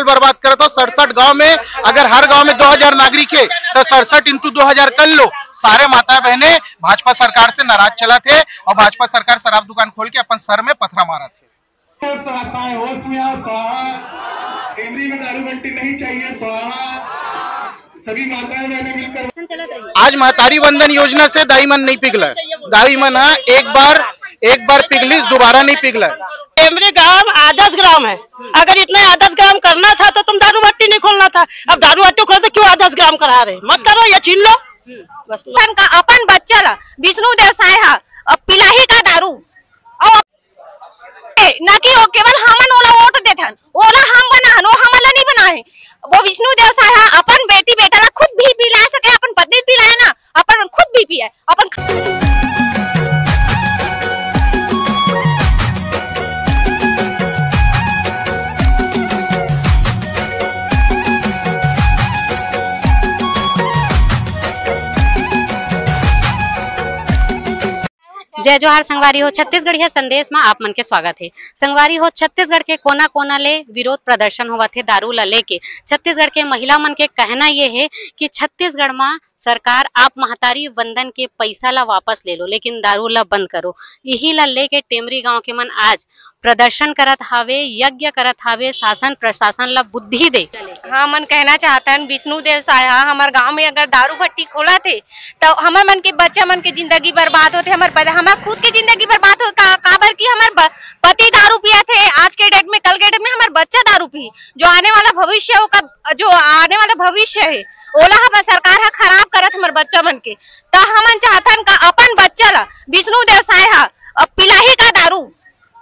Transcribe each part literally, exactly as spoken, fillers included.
बर्बाद करत हो। सड़सठ गांव में अगर हर गांव में दो हजार नागरिक हे, तो सड़सठ into दो हजार कर लो। सारे माता बहने भाजपा सरकार से नाराज चलत हे और भाजपा सरकार शराब दुकान खोल के अपन सर में पथरा मारत हे। स्वाहा, होश में आओ, स्वाहा। टेमरी में दारू भट्टी नहीं चाहिए, स्वाहा। सभी माताएं बहनें मिलकर आज महतारी वंदन योजना से दाई मन नहीं पिघला, दाई मन हा एक बार, एक बार पिघलिस, दोबारा नहीं पिघला। टेमरी गांव आदर्श ग्राम है, अगर इतना आदर्श ग्राम करना था तो तुम दारू भट्टी नहीं खोलना था। अब दारू भट्टी खोल तो क्यों आदर्श ग्राम करा रहे? मत करो, ये छीन लो। बस। अपन का, अपन बच्चा ला विष्णु देव साय हा, अब पिलाही का दारू। अब ए, ना कि वो केवल हमन ओला वोट देथन, ओला हम बनाहन, वो हमन ला नहीं बनाए। वो विष्णु देव साय हा अपन बेटी बेटा ला खुद भी पिला सके, अपन पत्नी पिलाए ना, अपन खुद भी पिए, अपन जय जोहार संगवारी हो, छत्तीसगढ़िया संदेश म आप मन के स्वागत हे। संगवारी हो, छत्तीसगढ़ के कोना-कोना ले विरोध प्रदर्शन होवत हे दारू ल लेके। छत्तीसगढ़ के महिला मन के कहना ये हे कि छत्तीसगढ़ म सरकार आप महतारी वंदन के पैसा ल वापस ले लो, लेकिन दारू ल बंद करो। इही ल लेके टेमरी गांव के मन आज प्रदर्शन करत हावे, यज्ञ करत हावे, शासन प्रशासन ल बुद्धि दे। हमन कहना चाहतन, विष्णु देव साय हा हमर गांव में अगर दारू भट्टी खोलत हे, तो हमर मन के बच्चा मन के जिंदगी बर्बाद होथे, हमर ब-, हमर खुद के जिंदगी बर्बाद हो, का, काबर कि हमर ब-, पति दारू पियत हे, आज के डेट में, कल के डेट में हमर बच्चा दारू पी, जो आने वाला भविष्य, ओकर, जो आने वाला भविष्य हे, ओला हमर सरकार हा खराब करत हमर बच्चा मन के। त हमन चाहतन का अपन बच्चा ला विष्णु देव साय हा अब पिलाही का दारू,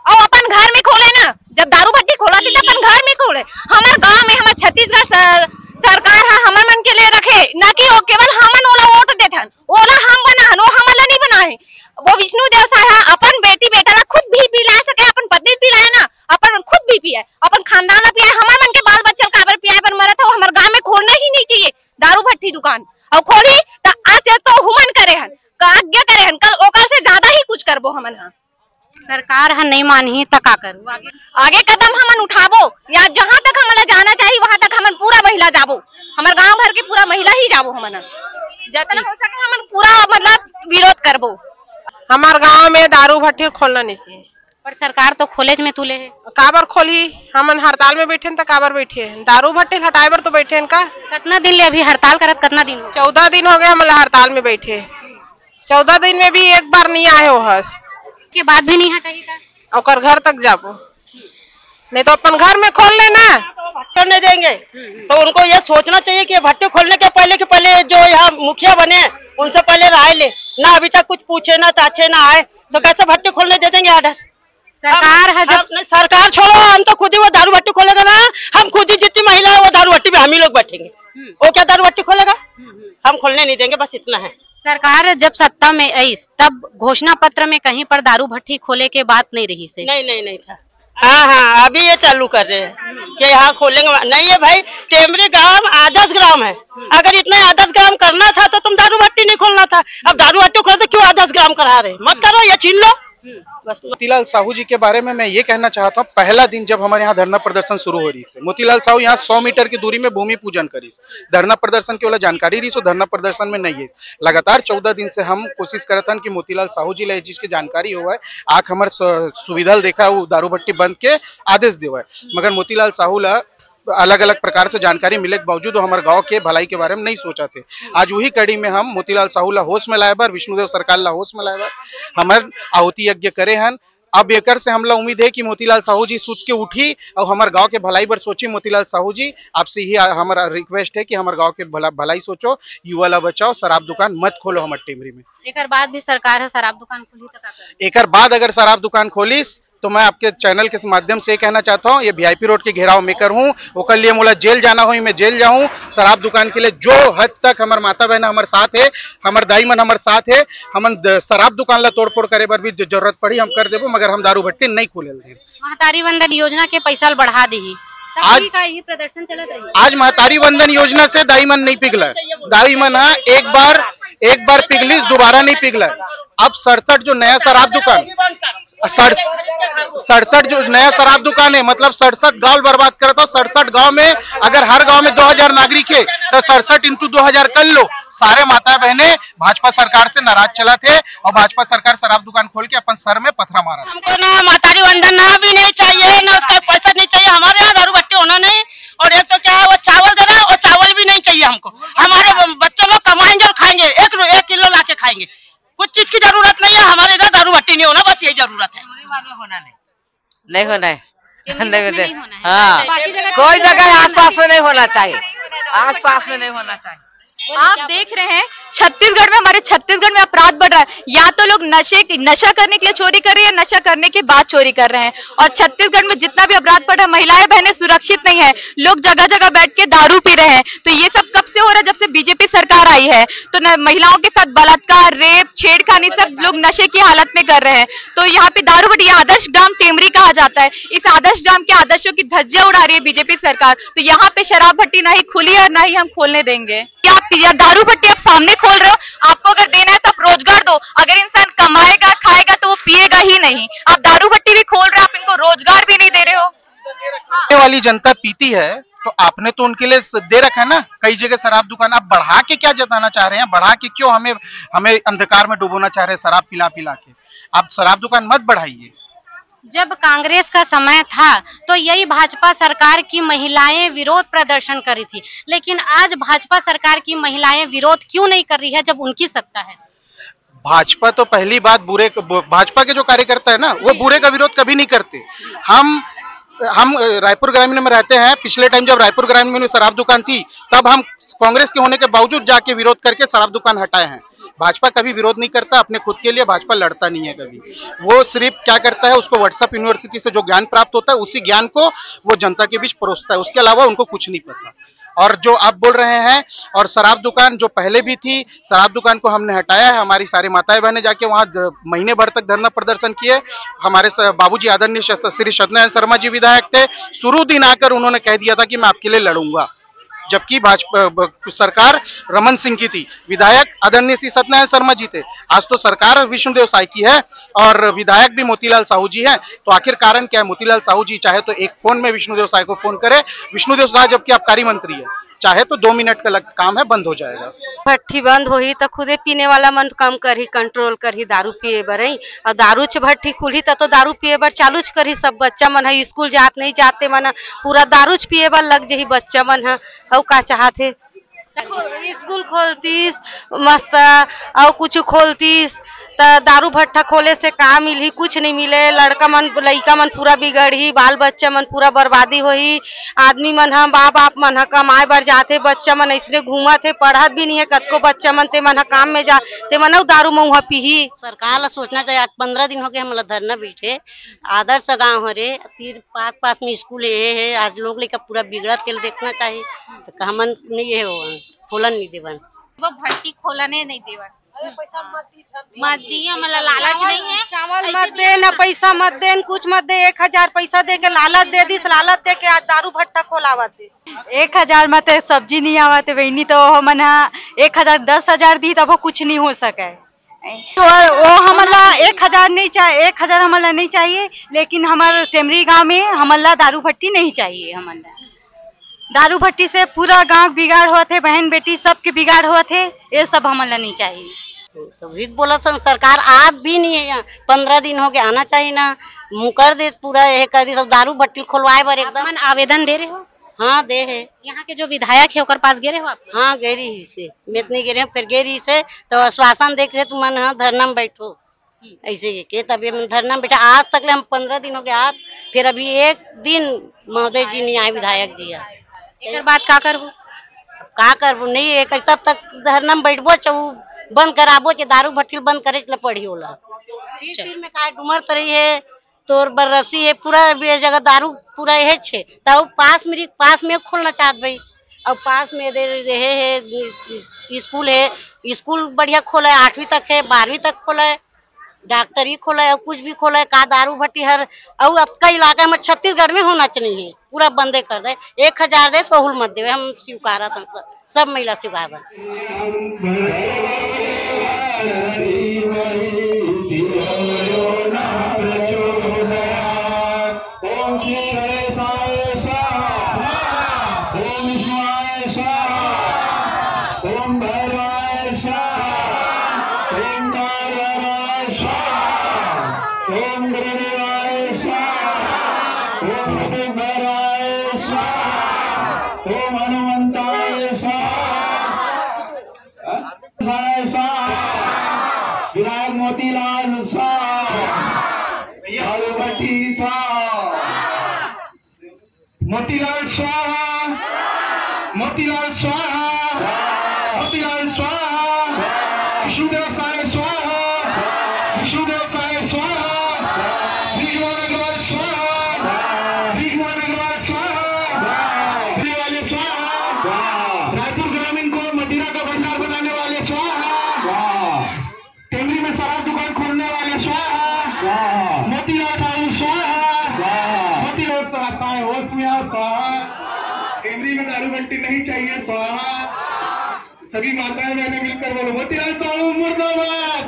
अउ अपन घर में खोले ना, जब दारू भट्टी खोलत हे, त अपन घर में खोले। हमर गांव में हमर छत्तीसगढ़ स-, सरकार हा हमर मन के लिए रखे, ना कि वो केवल हमन ओला वोट देथन, ओला हम बनाहन, वो हमन ला नहीं बनाए। वो विष्णु देव साय हा अपन बेटी बेटा ला खुद भी पिला सके, अपन पत्नी पिलाए ना, अपन खुद भी पिए, अपन खानदान ला पिए, हमर मन के बाल बच्चा ला काबर पियाए बर मरत हे, वो हमर गांव में खोलना ही नहीं चाहिए दारू भट्टी दुकान। अउ खोलही त आज तो हुमन करे हन, का आज्ञा करे हन, कल ओकर से ज्यादा ही कुछ करबो हमन हा। सरकार ह नहीं मानही त का करू आगे? आगे कदम हमन उठाबो या जहां तक हमन ला जाना चाहिए वहां तक हमन पूरा महिला जाबो, हमर गांव भर के पूरा महिला ही जाबो हमन ह। जतना हो सके हमन पूरा मतलब विरोध करबो। हमार गांव में दारू भट्टी खोलना नहीं चाहिए। पर सरकार तो खोलेच में तुले हे। काबर खोलही? हमन हड़ताल में बैठे हन त काबर बैठे हन? दारू भट्टी हटाए बर तो बैठे हन का? कितना दिन ले अभी हड़ताल करत, कितना दिन हो? चौदह दिन हो गए हमन ला हड़ताल में बैठे। चौदह दिन में भी एक बार नहीं आए हो हर। के बाद भी नहीं हटाई का? ओकर घर तक जाबो, नहीं तो अपन घर में खोल लेना। भट्टे नहीं देंगे तो उनको ये सोचना चाहिए कि ये भट्टे खोलने के पहले, के पहले जो यहाँ मुखिया बने उनसे पहले राय ले ना, अभी तक कुछ पूछे ना, ताछे ना आए, तो कैसे भट्टे खोलने दे देंगे ऑर्डर? सरकार हम, है जब हम, नहीं, सरकार छोड़ो, हम तो खुद ही वो दारू भट्टी खोलेगा ना, हम खुद ही जितनी महिला है वो दारू भट्टी पे हम ही लोग बैठेंगे। वो क्या दारू भट्टी खोलेगा? हम खोलने नहीं देंगे, बस इतना है। सरकार जब सत्ता में आइस, तब घोषणा पत्र में कहीं पर दारू भट्टी खोले के बात नहीं रहिस हे। नहीं, नहीं, नहीं था। हाँ, हाँ, अभी ये चालू कर रहे हैं कि यहाँ खोलेंगे, वहाँ नहीं है भाई। टेमरी गांव आदर्श ग्राम है, अगर इतना आदर्श ग्राम करना था तो तुम दारू भट्टी नहीं खोलना था। अब दारू भट्टी खोल तो क्यों आदर्श ग्राम करा रहे? मत करो, ये छीन लो। बस। मोतीलाल साहू जी के बारे में मैं ये कहना चाहता हूँ, पहला दिन जब हमारे यहाँ धरना प्रदर्शन शुरू हो रहिस हे, मोतीलाल साहू यहाँ सौ मीटर की दूरी में भूमि पूजन करिस। धरना प्रदर्शन के वाला जानकारी रहिस, वो धरना प्रदर्शन में नहीं है। लगातार चौदह दिन से हम कोशिश करत हन कि मोतीलाल साहू जी ला ये चीज की जानकारी होवय, आके हमर स-, सुविधा ल देखय, वो दारू भट्टी बंद के आदेश देवय, मगर मोतीलाल साहू ला अलग-अलग प्रकार से जानकारी मिले के बावजूद वो हमर गांव के भलाई के बारे में नहीं सोचत हे। आज वही कड़ी में हम मोतीलाल साहू ला होश में लाए बर, विष्णुदेव सरकार ला होश में लाए बर हमर आहुति यज्ञ करे हन। अब एकर से हमला उम्मीद है कि मोतीलाल साहू जी सुत के उठी और हमर गांव के भलाई बर सोची। मोतीलाल साहू जी, आपसे ही आ-, हमारा रिक्वेस्ट है कि हमर गांव के भला, भलाई सोचो, युवा ला बचाओ, शराब दुकान मत खोलो हमर टेमरी में। एकर बाद भी सरकार ह शराब दुकान खोलही त का करबो? एकर बाद अगर शराब दुकान खोलिस तो मैं आपके चैनल के माध्यम से ये कहना चाहता हूँ, ये वीआईपी रोड के घेराव में कर हूँ, ओकर लिए मोला जेल जाना होही, मैं जेल जाऊँ। शराब दुकान के लिए जो हद तक हमर माता बहन हमर साथ है, हमर दाई मन हमर साथ है, हमन द-, शराब दुकान ला तोड़फोड़ करे बर भी ज-, जरूरत पड़ी, हम कर देबो, मगर हम दारू भट्टी नहीं खोले देबो। महतारी वंदन योजना के पैसा ल बढ़ा दीही, तब आज भी का यही प्रदर्शन चलत रही? आज महतारी वंदन योजना से दाई मन नहीं पिघला, दाई मन हा एक बार, एक बार पिघलिस, दोबारा नहीं पिघला। अब सड़सठ जो नया शराब दुकान, सड़-, सड़सठ जो नया शराब दुकान है, मतलब सड़सठ गांव बर्बाद करता हो। सड़सठ गांव में अगर हर गांव में दो हजार नागरिक है, तो सड़सठ इंटू दो हजार कर लो। सारे माता बहनें भाजपा सरकार से नाराज चलत हे और भाजपा सरकार शराब दुकान खोल के अपन सर में पथरा मारत हे। हमको ना महतारी वंदना भी नहीं चाहिए, ना उसका पैसा नहीं चाहिए। हमारे यहाँ दारू भट्टी होना नहीं। और एक तो क्या है, वो चावल दे रहा है, वो चावल भी नहीं चाहिए हमको। हमारे ब-, बच्चे लोग कमाएंगे और खाएंगे, एक रो-, एक किलो ला के खाएंगे। कुछ चीज की जरूरत नहीं है, हमारे इधर दारू भट्टी नहीं होना, बस यही जरूरत है। नहीं होना है। नहीं होना है। हाँ, कोई जगह आसपास में नहीं होना चाहिए, आसपास में नहीं होना चाहिए। आप देख रहे हैं छत्तीसगढ़ में, हमारे छत्तीसगढ़ में अपराध बढ़ रहा है। या तो लोग नशे की, नशा करने के लिए चोरी कर रहे हैं, नशा करने के बाद चोरी कर रहे हैं। और छत्तीसगढ़ में जितना भी अपराध बढ़ रहा है, महिलाएं बहनें सुरक्षित नहीं है, लोग जगह जगह बैठ के दारू पी रहे हैं। तो ये सब कब से हो रहा है? जब से बीजेपी सरकार आई है। तो न, महिलाओं के साथ बलात्कार, रेप, छेड़खानी, सब लोग नशे की हालत में कर रहे हैं। तो यहाँ पे दारू भट्टी, ये आदर्श ग्राम टेमरी कहा जाता है, इस आदर्श ग्राम के आदर्शों की धज्जियां उड़ा रही है बीजेपी सरकार। तो यहाँ पे शराब भट्टी ना ही खुली और ना ही हम खोलने देंगे। क्या आप, या दारू भट्टी आप सामने खोल रहे हो, आपको अगर देना है तो आप रोजगार दो। अगर इंसान कमाएगा, खाएगा, तो वो पिएगा ही नहीं। आप दारू भट्टी भी खोल रहे हो, आप इनको रोजगार भी नहीं दे रहे हो। ये वाली जनता पीती है, तो आपने तो उनके लिए स-, दे रखा है ना कई जगह शराब दुकान। आप बढ़ा के क्या जताना चाह रहे हैं? बढ़ा के क्यों हमें, हमें अंधकार में डुबोना चाह रहे हैं शराब पिला पिला के? आप शराब दुकान मत बढ़ाइए। जब कांग्रेस का समय था, तो यही भाजपा सरकार की महिलाएं विरोध प्रदर्शन करी थी, लेकिन आज भाजपा सरकार की महिलाएं विरोध क्यों नहीं कर रही है, जब उनकी सत्ता है? भाजपा तो पहली बात बुरे क-, ब-, भाजपा के जो कार्यकर्ता है ना, वो बुरे का विरोध कभी नहीं करते। हम हम अ, रायपुर ग्रामीण में रहते हैं। पिछले टाइम जब रायपुर ग्रामीण में शराब दुकान थी, तब हम कांग्रेस के होने के बावजूद जाके विरोध करके शराब दुकान हटाए हैं। भाजपा कभी विरोध नहीं करता अपने खुद के लिए, भाजपा लड़ता नहीं है कभी। वो सिर्फ क्या करता है, उसको WhatsApp यूनिवर्सिटी से जो ज्ञान प्राप्त होता है, उसी ज्ञान को वो जनता के बीच परोसता है, उसके अलावा उनको कुछ नहीं पता। और जो आप बोल रहे हैं, और शराब दुकान जो पहले भी थी, शराब दुकान को हमने हटाया है। हमारी सारी माताएं बहनें जाके वहाँ द-, महीने भर तक धरना प्रदर्शन किए। हमारे स-, बाबूजी आदरणीय श-, श्री सत्यनारायण शर्मा जी विधायक थे, शुरू दिन आकर उन्होंने कह दिया था कि मैं आपके लिए लड़ूंगा, जबकि भाजपा ब-, सरकार रमन सिंह की थी, विधायक आदरणीय श्री सत्यनारायण शर्मा जी थे। आज तो सरकार विष्णुदेव साय की है और विधायक भी मोतीलाल साहू जी हैं। तो आखिर कारण क्या है? मोतीलाल साहू जी चाहे तो एक फोन में विष्णुदेव साय को फोन करे, विष्णुदेव साय जबकि आबकारी मंत्री है, चाहे तो दो मिनट का लग काम है, बंद हो जाएगा। भट्टी बंद होही त खुदे पीने वाला मन कम करही, कंट्रोल करही दारू पिए बर, ही। और दारू च भट्टी खुलही त तो दारू पिए बर चालू च करही। सब बच्चा मन ह स्कूल जात नहीं जाते मन ह पूरा दारू च पिए बर लग जही बच्चा मन ह। अउ का चाहत हे? स्कूल खोलतीस मस्त, अउ कुछ खोलतीस त दारू भट्टा खोले से का मिलही? कुछ नहीं मिले। लड़का मन, लइका मन पूरा बिगड़ही, बाल बच्चा मन पूरा बर्बादी होही। आदमी मन ह, माँ बाप मन ह कमाए बर जाथे, बच्चा मन अइसने घूमत हे, पढ़त भी नहीं है। कतको बच्चा मन ते मन ह काम में जा, ते मन अउ दारू मउहा पीही। सरकार ला सोचना चाहिए। आज पंद्रह दिन हो गए हमला धरना बैठे। आदर्श गांव हरे, तीर पास पास में स्कूल हे, हे। आज लोग लइका पूरा बिगड़त के देखना चाहिए। तो हमन नहीं ये हो, खोलन नहीं देवन। वो भट्टी खोलने नहीं देवन। मत दिए, हमला लालच नहीं है। चावल मत दे, ना पैसा मत दे, न कुछ मत दे। एक हजार पैसा दे के लालच दे दिस, लालच दे के आज दारू भट्टा खोलावत हे। एक हजार मत सब्जी नहीं आवत हे बहिनी, तो हमन ह एक हजार, दस हजार दी तब कुछ नहीं हो सके। तो वो हमला एक हजार नहीं चाहिए, एक हजार हमला नहीं चाहिए, लेकिन हमारे टेमरी गांव में हमला दारू भट्टी नहीं चाहिए। हमला दारू भट्टी से पूरा गांव बिगाड़ होत हे, बहन बेटी सबके बिगाड़ होत हे, ये सब हमला नहीं चाहिए। तो भी बोला सन, सरकार आज भी नहीं है यहाँ, पंद्रह दिन हो गए, आना चाहिए ना, मुकर दे पूरा, ये कर दी सब दारू भट्टी खोलवाए बर आप एकदम। मन आवेदन दे रहे हो? हाँ, दे है। यहाँ के जो विधायक है, ओकर पास गे रहे हो आप? हाँ, गे रही से, मैं इतनी गे रही हूँ, फिर गे रही से, तो आश्वासन दे के तुम मन, हाँ, धरना में बैठो। ऐसे ये के तब ये मन धरना में बैठा, आज तक ले हम पंद्रह दिन हो गए, आज फिर अभी एक दिन महोदय जी नहीं आए, विधायक जी आए। एकर बाद का करबो? का करबो? नहीं, एक तब तक धरना में बैठबो, चाहे उ बंद कराबो, चाहे दारू भट्टी बंद करे के पड़ी ओला। तीर तीर में काय डूमर तरी है, तोर बरसी है, पूरा ये जगह दारू पूरा यही छे। तब पास में, पास में खोलना चाहत भाई, अब पास में दे रहे है, स्कूल है, स्कूल बढ़िया खोला है, आठवीं तक है, बारहवीं तक खोला है, डॉक्टरी खोला है, कुछ भी खोला है, का दारू भट्टी हर, और अतका इलाका में छत्तीसगढ़ में होना चाहिए, पूरा बंदे कर दे। एक हजार दे तो हुल मत देवे, हम स्वीकारत हन सब, सब महिला स्वीकारत हन। शिवाय स्वाहा, ओम दिगंबराय स्वाहा, ओम हनुमंताय स्वाहा, स्वाहा, स्वाहा, विनायक मोतीलाल स्वाहा, कालू भट्टी स्वाहा। मोतीलाल स्वाहा, मोतीलाल स्वाहा, मोतीलाल स्वाहा, विष्णुदेव साय स्वाहा, विष्णुदेव साय स्वाहा, भीखमोहन अग्रवाल स्वाहा, भीखमोहन अग्रवाल स्वाहा, वाले स्वाहा, रायपुर ग्रामीण को मदिरा का भंडार बनाने वाले स्वाहा, टेमरी में शराब दुकान खोलने वाले स्वाहा, स्वाहा। मोतीलाल साहू स्वाहा, स्वाहा। मोतीलाल सा-, साय होश में आओ स्वाहा। टेमरी में दारू बट्टी नहीं चाहिए स्वाहा। सभी माताएं बहनें मिलकर बोलो, मोतीलाल साहू मुर्दाबाद।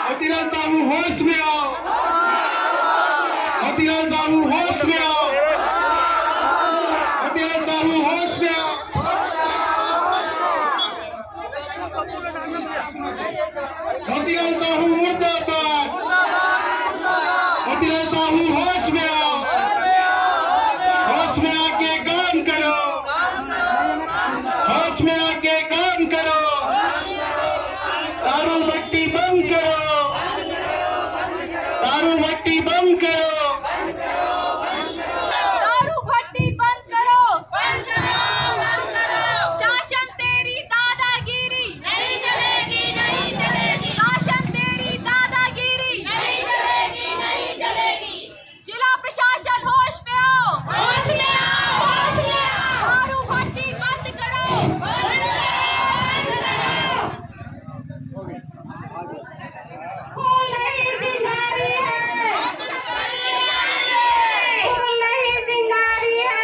मोतीलाल साहू होश में आओ। मोतीलाल साहू होश में आओ। मोतीलाल साहू होश में आओ। मोतीलाल साहू मुर्दाबाद। मोतीलाल साहू होश में आओ, होश में आके काम करो, होश में आके काम करो। दारू भट्टी बंद करो, दारू भट्टी बंद करो। दारू भट्टी बंद करो। बंद करो, बंद करो। शासन तेरी दादागिरी। नहीं चलेगी, नहीं चलेगी। शासन तेरी दादागिरी। नहीं चलेगी, नहीं चलेगी। जिला प्रशासन होश में आओ। होश में आओ, होश में आओ। दारू भट्टी बंद करो। बंद करो, बंद करो। फूल नहीं चिंगारी है, फूल नहीं चिंगारी है।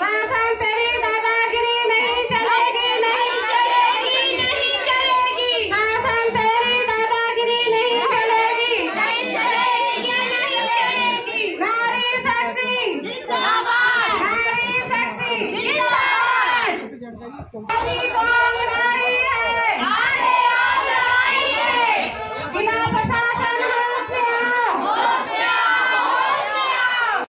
शासन तेरी दादागिरी नहीं चलेगी, नहीं चलेगी, नहीं चलेगी। शासन तेरी दादागिरी नहीं चलेगी, नहीं चलेगी, नहीं चलेगी। नारी शक्ति जिंदाबाद, नारी शक्ति जिंदाबाद।